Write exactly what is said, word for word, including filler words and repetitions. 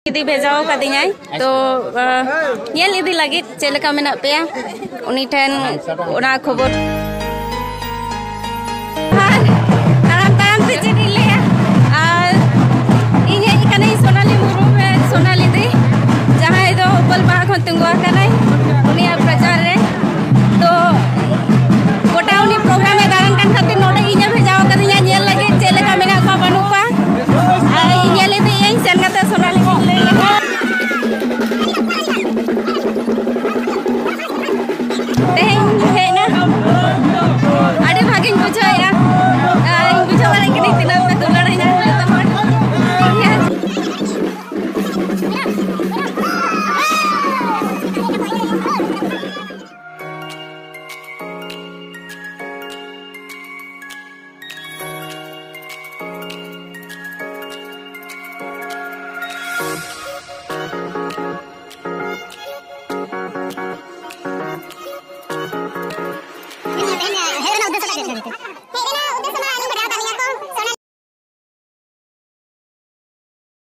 ᱤᱫᱤ ᱵᱷᱮᱡᱟᱣ ᱠᱟᱫᱤᱧᱟᱭ, ᱛᱚ ᱧᱮᱞ ᱤᱫᱤ ᱞᱟᱹᱜᱤᱫ ᱪᱮᱫ ᱞᱮᱠᱟ ᱢᱮᱱᱟᱜ ᱯᱮᱭᱟ ᱩᱱᱤ ᱴᱷᱮᱱ ᱚᱱᱟ ᱠᱷᱚᱵᱚᱨ᱾